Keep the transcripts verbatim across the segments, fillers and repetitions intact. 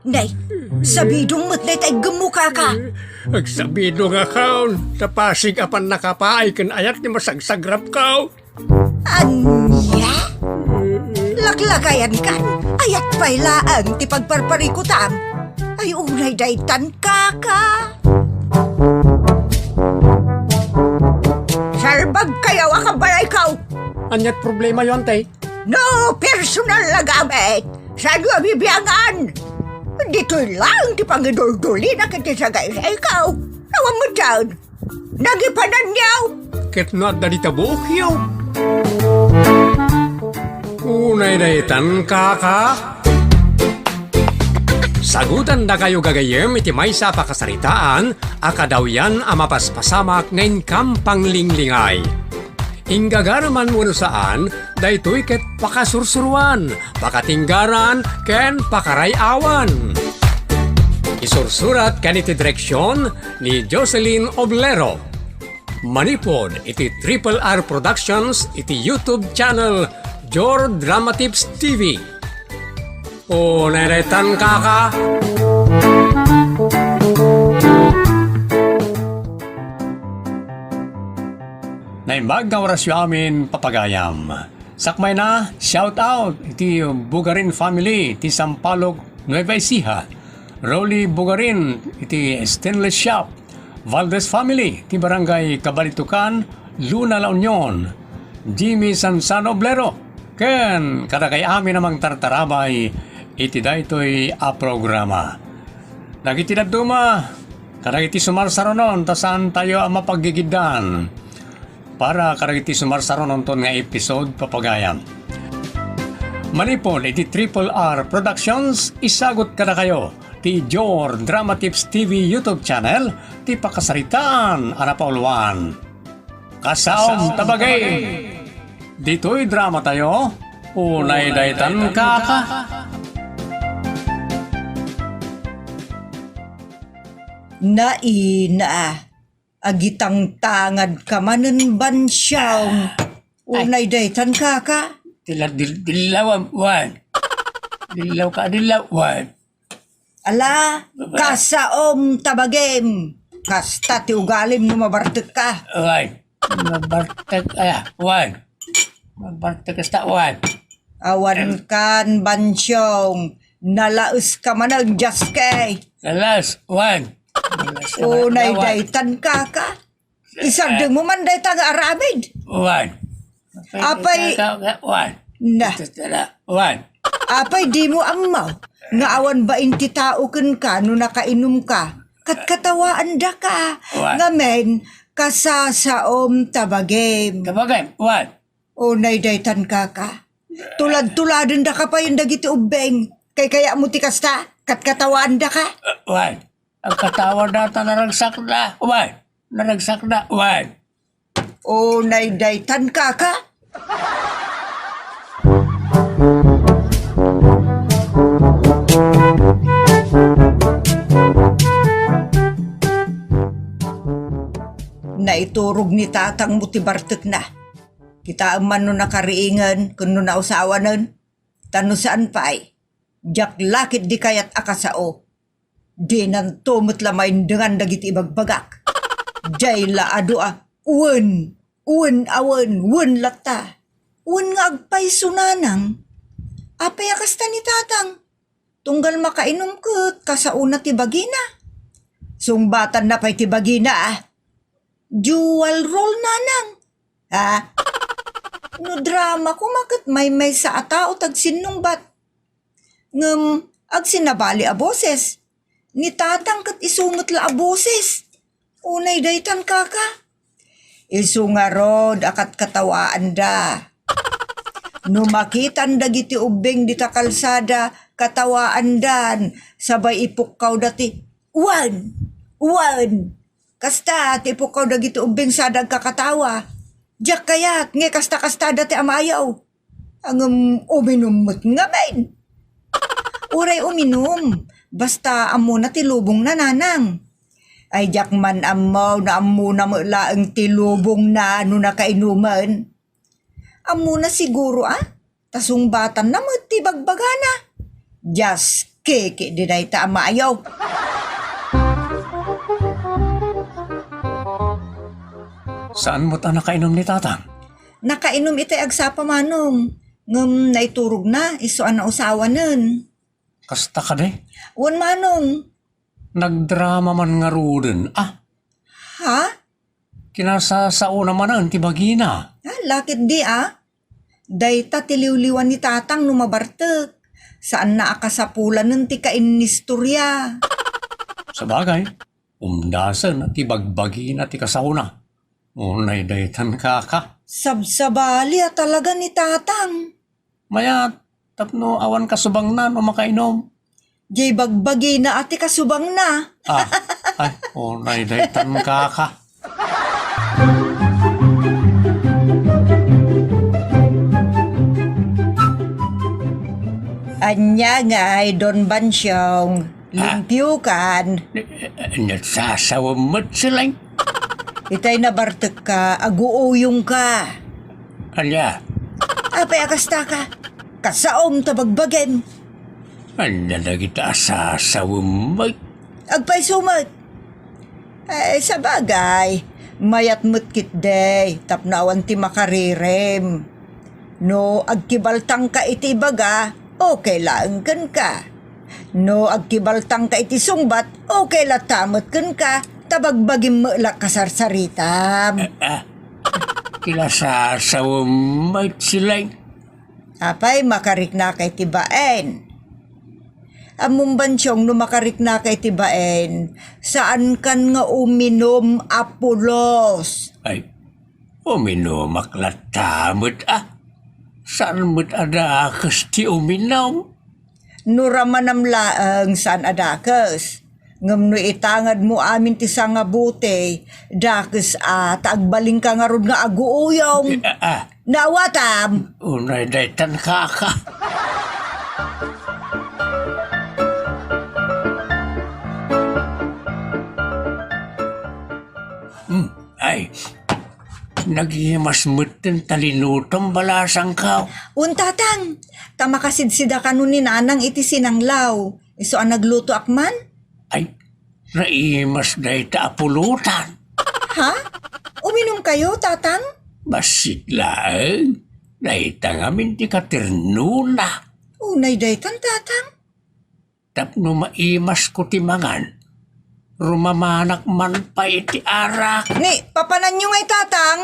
Nay, sabidong met dayta iggemmo, kaka. Agsabidong a kaon, ta pasig a pannakapaay ken ayat ti masagsagrapko. Ania? Laklakayankan, ayat pay laeng ti pagparparikutam. Ay, unay daytan, kaka. Salbagkayo a kabalayko. Ania't problemayo, ante? No personal a gamit, saanyo a bibiangan? Ditoy laeng ti pangiduldulina ket ti sagaysayko. Awan met daan. Nagipananyo! Ket no adda dita buokyo. Unay daytan, kaka. Sagutandakayo gagayyem iti maysa a pakasaritaan a kadawyan a mapaspasamak nga inkam panglinglingay. Inggagaraman wenno saan, daytoy ket pakasursuroan, pakatinggaran, ken pakaray-awan. Isursurat ken iti direksion ni Jocelyn Oblero. Manipud iti Triple R Productions iti YouTube channel Jor Dramatips T V. O, nairetan, kaka. Naimbag nga orasyo amin, papagayam. Sakmayna, shout out iti Bugarin family ti Sampaloc, Nueva Ecija. Rolly Bugarin iti Stainless Shop. Valdez family ti Barangay Cabalitucan, Luna, La Union. Jimmy Sansan Oblero, ken kadagay amin a mangtartarabay iti daytoy a programa. Dagiti dadduma, kadagiti sumarsarunon ta saantayo a mapaggigiddaan. Para kadagiti sumarsarunonton nga episode, papagayam. Manipud iti Triple R Productions, isagut kadakayo ti Jor Drama Tips T V YouTube channel ti pakasaritaan a napauluan. Kasaom ta bagim! Ditoy dramatayo, unay daytan, kaka. Naina, agitangtangad ka manen, Bansyong. Ay. Unay daytan, kaka. Dilla-, dil-, dillaw, wan. Dillaw ka, dillaw, wan. Ala, kasaom ta bagim. Kasta ti ugalim no mabartek ka. Wan. Mabartek, ala, wan. Mabartek kasta, wan. Awan kan, Bansyong. Nalaes ka manen, Jaskey. Nalaes, wan. Nalaes ka manen, wan. Unay daytan, kaka. Isardeng mo man dayta nga aramid. Wan. Apay, ka, ka, wan. Na. Wan. Apay, di mo ammo nga awan bain ti tao kenka no nakainom ka. Katkatawaandaka. Wan. Ngamin, kasasaom ta bagim. Ta bagim, wan. Unay daytan, kaka. Tulad-tuladendaka payen dagiti ubbing. Kaykayat mo ti kasta, katkatawaandaka. Wan. Agkatawa data, naragsakda. Wan. Naragsakda. Wan. Unay daytan, kaka. Naiturog ni tatang mo ti bartekna. Kitaem man no nakariingen ken no nausawanen. Ta no saan pay, diak la ketdi kayat a kasao. Dinanto met la maindengan dagiti ibagbagak. Diay la adu a wen, wen a wen, wen latta. Wen nga agpayso, nanang. Apay a kasta ni tatang? Tunggal makainom ket kasaona ti bagina. Sungbatanna pay ti bagina, ah. Dual role, nanang. Ha? No drama koma ket maymaysa a tao ti agsinnungbat. Ngem agsinnabali a boses. Ni tatang ket isu met la a boses. Unay daytan, kaka. Isu ngarud a katkatawaanda. No makitan dagiti ubbing dita kalsada, katawaandan, sabay ipukkawda ti, "Wan! Wan!" Kasta ti ipukkaw dagiti ubbing sada agkakatawa. Diak kayat nga kasta-kastada ti amayaw. Ngem uminum met ngamin. Uray uminum, basta ammona ti lubongna, nanang. Ay, diak man ammo no ammona met laeng ti lubongna no nakainumen. Ammona siguro, a? Ta sungbatanna met ti bagbagana. Dias Kiki di dayta a maayo. Saan met a nakainom ni Tatang? Nakainom itay agsapa, Manong. Ngem naiturogna, isu a nausawanen. Kasta kadi? Wen, Manong. Nagdrama man ngaruden, ah. Ha? Kinasasaona manen ti bagina. Ah, lakit di, ah. Dayta ti liwliwan ni Tatang no mabartek. Saanna a kasapulanen ti kainnistoria. Sabagay, umdasen ti bagbagina ti kasaona. Unay daytan, kaka. Sabsabali a talaga ni Tatang. Mayat, tapno awan kasubangna no makainom. Jay bagbagina a ti kasubangna. Ah, ay, unay daytan, kaka. Ania ngay, Don Bansyong? Ah. Limpiokan. Nagsasawem met, Sileng. Itay nabartekka, aguuyongka. Ania? Apay a kastaka? Kasaom ta bagbagim. Ania dagita a sasawem met? Agpayso met. Eh, sabagay, mayat met ketdi, tapno awan ti makarirem. No agkibaltangka iti ibaga, okay laeng kenka. No agkibaltangka iti sungbat, okay latta met kenka, ta bagbagim met la kasarsaritam. Ah, ah. Ti nasasawem met, Sileng. Apay, makariknaka iti bain. Ammom, Bansyong, no makariknaka iti bain, saankan nga uminom a pulos. Ay, uminomak latta met, ah. Saan met a dakes ti uminom? No ramanam laeng, saan a dakes. Ngem no itangedmo amin ti sangabote, dakes a ta agbalinka ngarud nga aguuyong. Eh, ah, ah. Naawatam. Unay daytan, kaka. Hmm, ay. Nagimas metten ta linutom balasangko. Un, Tatang, ta makasidsidakano ni Nanang iti sinanglaw. Isu a naglutoak man? Ay, naimas dayta a pulutan. Ha? Uminom kayo, Tatang? Bassit laeng. Dayta ngamin ti katernona. Unay daytan, Tatang. Tapno maimasko ti mangan, rumamanak man pay iti arak. Ni, papananyo ngay, Tatang?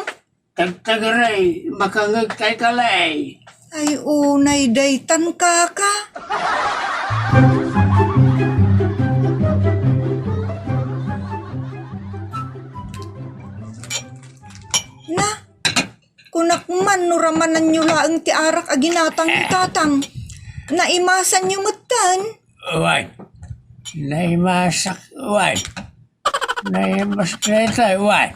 Tagtagaray, makangegkay kalay. Ay, unay daytan, kaka. Na, kunak man no ramananyo laeng ti arak a ginatang ni Tatang. Naimasanyo metten. Wen. Naimasak, wen. Naimas dayta, wen.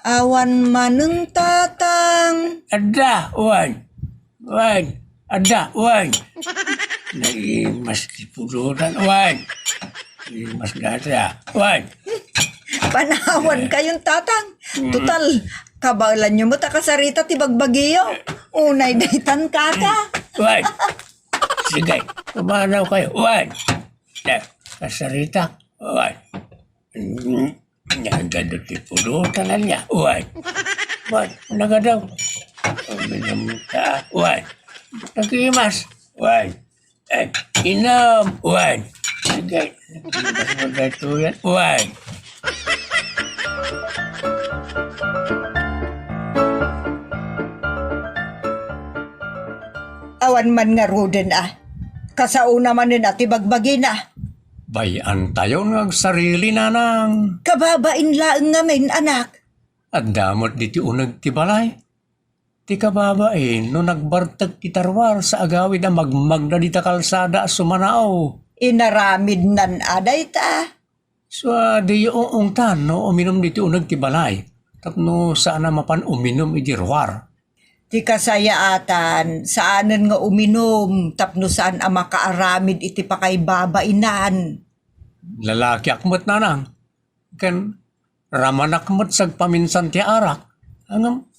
Awan manen, Tatang. Adda, wen. Wen. Adda, wen. Naimas ti pulutan, wen. Naimas dayta, wen. Panawan kayon, Tatang. Mm. Total, kabaelanyo met a kasarita ti bagbagiyo. Unay daytan, kaka. Wen. Sige, pumanaw kayo. Wen. Eh, kasarita. Wen. Mm, nagado ti pulutan niya. Wen. Wen, nagado. Uminom ka. Wen. Nagimas. Wen. Eh, inom. Wen. Sige. Nagimas mo daytoy. Wen. Awan man ngaruden a. Kasaona manen a ti bagbagina. Bay-antayon nga agsarili, Nanang. Kababain laeng ngamin, anak. Adda met ditoy uneg ti balay. Ti kababain no nagbartek ita ruar sa agawid a magmagna dita kalsada a sumanao. Inaramidnan a dayta. Sua, diyo ungtan no uminum ditoy uneg ti balay, tapno saan a mapan uminum iti ruar. Ti kasayaatan, saanen nga uminum tapno saan a makaaramid iti pakaibabainan. Lalakiak met, Nanang, ken ramanak met sagpaminsan ti arak. Ngem,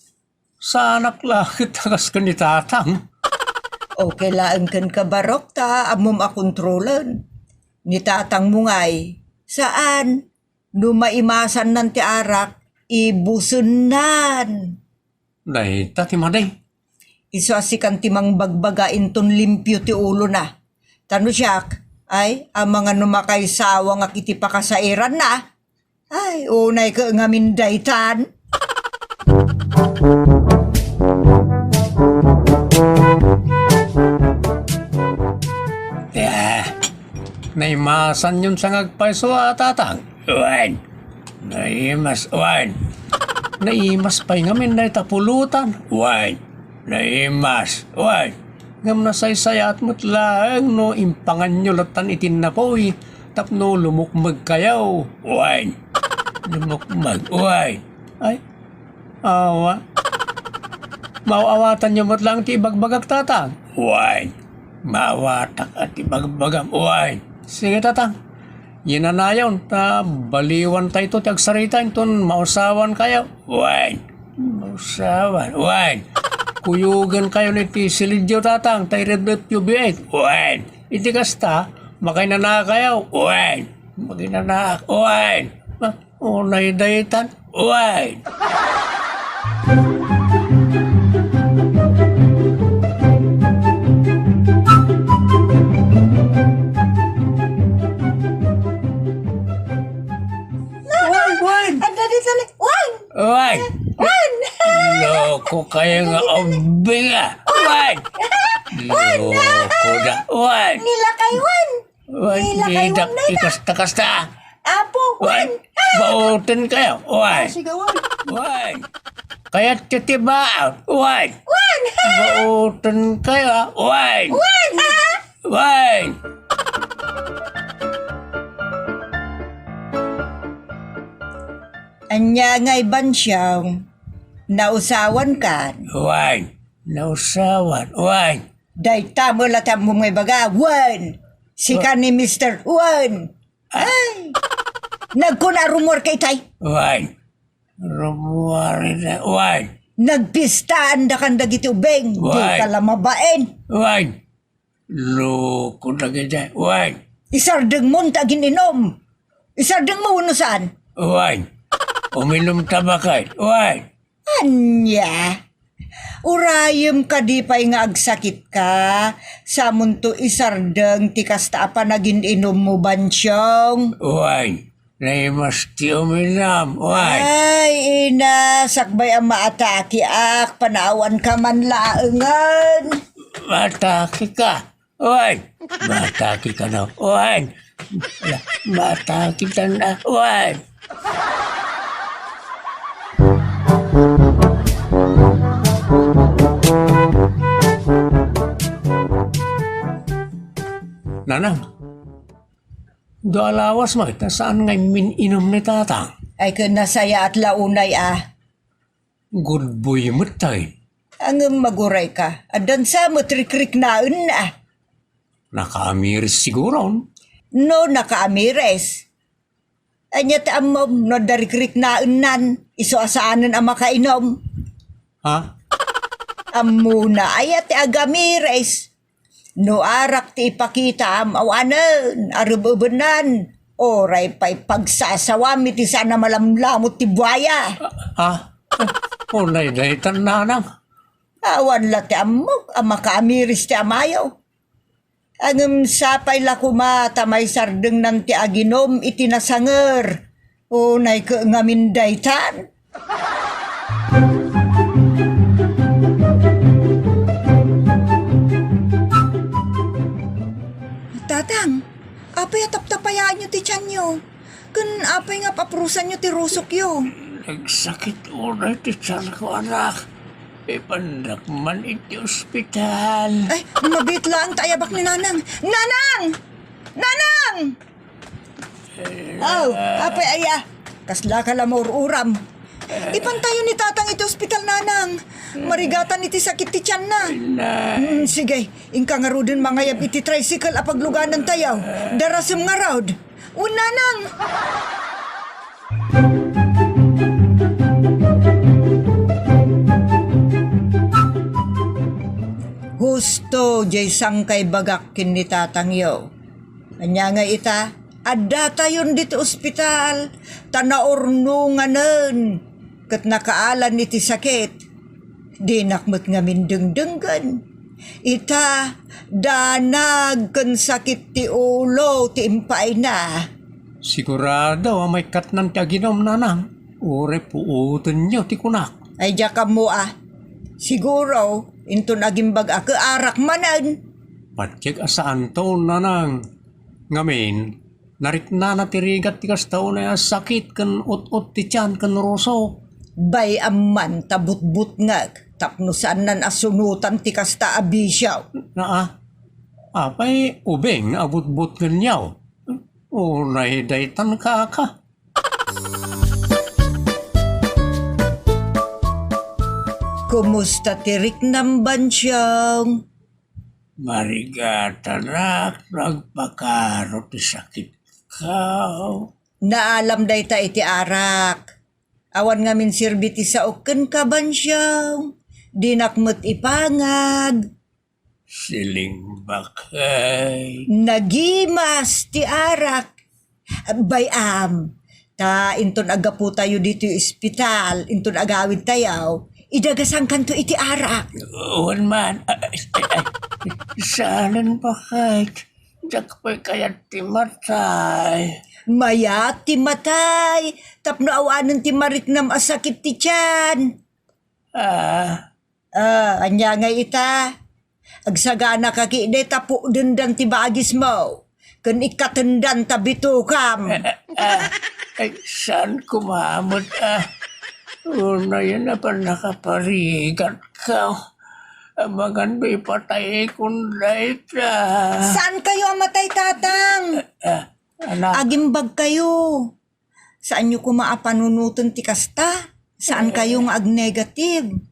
saanak la ket a kas ken ni Tatang. Okay laeng kenka, Barok, ta ammom a kontrolen. Ni tatangmo ngay, saan. No maimasannan ti arak, ibusennan. Dayta ti madi. Isu a sikan ti mangbagbaga inton limpio ti ulona. Ta no siak, ay, amangan no makaisawangak iti pakasairanna. Ay, unay ket ngamin daytan. Ah, naimasanyon sa nga agpayso a tatang. Wen. Naimas, wen. Naimas pay ngamin dayta pulutan. Wen. Naimas, wen. Ngem nasaysayaat met laeng no impanganyo latan iti napuy tapno lumukmegkayo. Wen. Lumukmeg, wen. Ay, awa. Maaw-awatanyo met laeng ti ibagbagak, tatang. Wen. Maawatak a ti bagbagam. Wen. Sige, tatang. Yinanayon, ta baliwantayto ti agsarita inton mausawankayo. Wen. Mausawan. Wen. Kuyogenkayon iti silidyo, tatang, ta ireddetyo biit. Wen. Iti kasta, makainanakayo. Wen. Makainanaak. Wen. Ah, unay daytan. Wen. Wen, wen. Adda dita ni, wen. Wen. Wen. Loko kayo nga ubing, ah. Wen. Wen. Loko na. Wen. Nilakay, wen. Wen, Nilakay, didak wen, na. Ikasta-kasta. Apo, Wen, wen. Baoten kayo. Wen. Sigawan. Wen. Kayat ti baot. Wen. Wen. Baoten kayo. Wen. Wen. Wen. Ania ngay, Bansyong? Nausawan kan? Wen. Nausawan. Wen. Dayta met la ti ammom nga ibaga, wen. Sika Wa- ni Mister Wen. Ah. Ay. Nagkuna rumor ka itay? Wen. Rumor ita. Wen. Nagpistaanda kan dagiti ubing. Wen. Dika la mabain. Wen. Loko dagiti. Wen. Isardengmo ti agin-inom. Isardengmo wenno saan? Wen. Uminom ta baket. Wen. Ania? Urayem kadi pay nga agsakitka? Samonto isardeng ti kasta a panagin-inummo, Bansyong. Wen, naimas ti uminum. Wen. Ay, ina, sakbay a maatakiak, panaawanka man laengen. Maatake ka. Wen! Maatake ka na. Wen! Maatake ka na. Wen! Nanang, dua lawas mo, ta saan nga min-inum ni tatang? Ay, ken nasayaat la unay, a. Good boy met tayo. Ngem magurayka, addan sa met rikriknaenna. Nakaamiris siguron. No nakaamiris, ania ti ammom no adda rikriknaennan, isu a saanen a makainum? Ha? Ammona aya ti agamiris. No arak ti ipakitam, awanen, areb-ebennan, uray pay pagsasawam iti saan a malamlamut ti buaya. Ah, unay daytan, nanang. Awan la ti ammok a makaamiris ti amayo. Ngem sapay la koma ta maisardengnan ti aginum iti nasanger. Unay ket ngamin daytan. Tatang, apay a taptapayaanyo ti tianyo? Ken apay nga papurosanyo ti rusokyo? Nagsakit unay ti tianko, anak. Ipandak man iti ospital. Ay, mabiit laeng ta ayabak ni Nanang. Nanang! Nanang! Aw, apay aya? Kasla ka la maur-uram. Ipantayo ni Tatang iti ospital, Nanang. Marigatan iti sakit ti tianna. Nay. Mm, sige, inka ngaruden mangayab iti tricycle a pagluganantayo. Darasem ngarud. Wen, Nanang! Husto jay sangkaibagak ken ni tatangyo. Ania ngay ita, addatayon ditoy ospital, ta naurnonganen ket nakaalan iti sakit. Dinak met ngamin dengdenggen. Ita, danag ken sakit ti ulo ti impaayna. Sigurado a maikkatnan ti aginum, nanang. Uray puotenyo ti kunak. Ay, diak ammo a. Siguro, inton agimbag a ket arak manen. Patiek a saanto, nanang. Ngamin, nariknana ti rigat ti kasta unay a sakit ken ut-ot ti tian ken rusok. Bay-am man ta butbutngek tapno saannan a sunotan ti kasta a bisio. Naa, apay ubing a butbutngenyo? Unay daytan, kaka. Kumusta ti riknam, Bansyong? Marigatanak no agpakaro ti sakitko. Naalam dayta iti arak. Awan ngamin serbi ti saok kenka, Bansyong. Dinak met ipangag. Siling bakay. Nagimas ti arak. Bay-am, ta inton aggapu tayo ditoy ospital, inton agawid tayo, idagasankanto iti arak. Wen man, ay, ay, ay, saanen bakay. Diak pay kayat ti matay. Mayat ti matay, tapno awanen ti mariknam a sakit ti tian. Ah, Ah, ania ngay ita? Agsagana ka ketdi ta pukdendan ti bagismo, ken ikkatendan ta bitokam. Ah, ay, saan koma met, ah. Unayen a pannakaparigatko. Amangan no ipataykon dayta. Saan kayo a matay, Tatang? Ah, anak. Agimbag kayo. Saanyo koma a panunoten ti kasta? Saan kayo nga agnegative?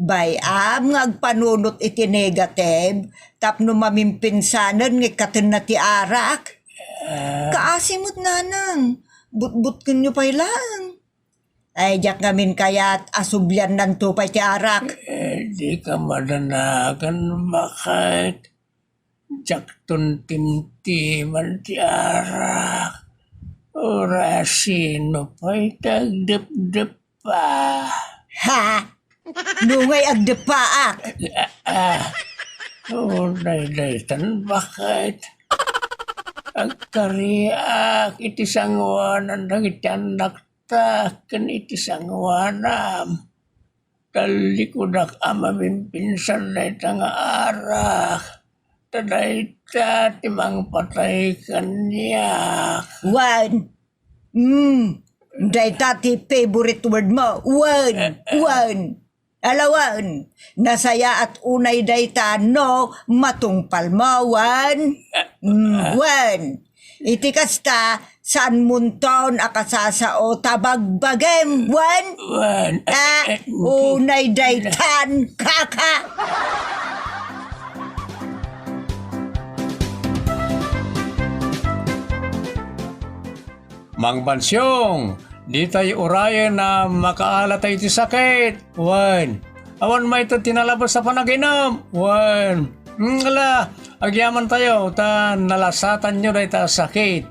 Bay-am nga agpanunot iti negative tapno mamimpinsanen nga ikkatenna ti arak. Ah. Kaasi met, nanang, butbutkenyo pay laeng. Ay, diak ngamin kayat a subliannanto pay ti arak. Eh, dika madanagan, bakit? Diakton timtiman ti arak. Uray sino pay ti agdepdeppa. Ha? Nungay agdeppaak? Ah, ah. Unay daytan, bakit? Agkariak iti sangoanan dagiti annakta ken iti sangoanam. Tallikudak a mamimpinsan dayta nga arak, ta dayta ti mangpatay kaniak. Wen. Mm. Dayta ti favorite word mo. Wen. Eh, eh. Wen. Ala wen. Nasayaat unay dayta no matungpal mo. Wen. Mm, wen. Iti kasta, saanmonton a kasasao ta bagbagem, wen? Wen. Ah, eh, eh, unay daytan, kaka! Mang Bansyong, ditay urayen a makaala tayo iti sakit. Wen, awan mayted ti nalabes a panaginum. Wen, ngala, agyaman tayo, ta nalasatanyo dayta a sakit.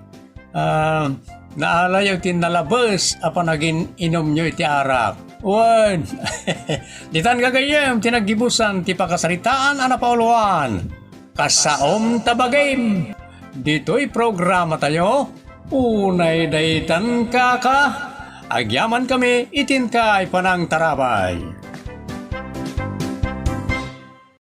Ah, naalayo ti nalabes a panagin-inumyo iti arak. Wen, ditan gagayyem ti naggibusan ti pakasaritaan a napauluan. Kasaom ta bagim, ditoy programa tayo, unay daytan kaka, agyaman kami itin kay panangtarabay.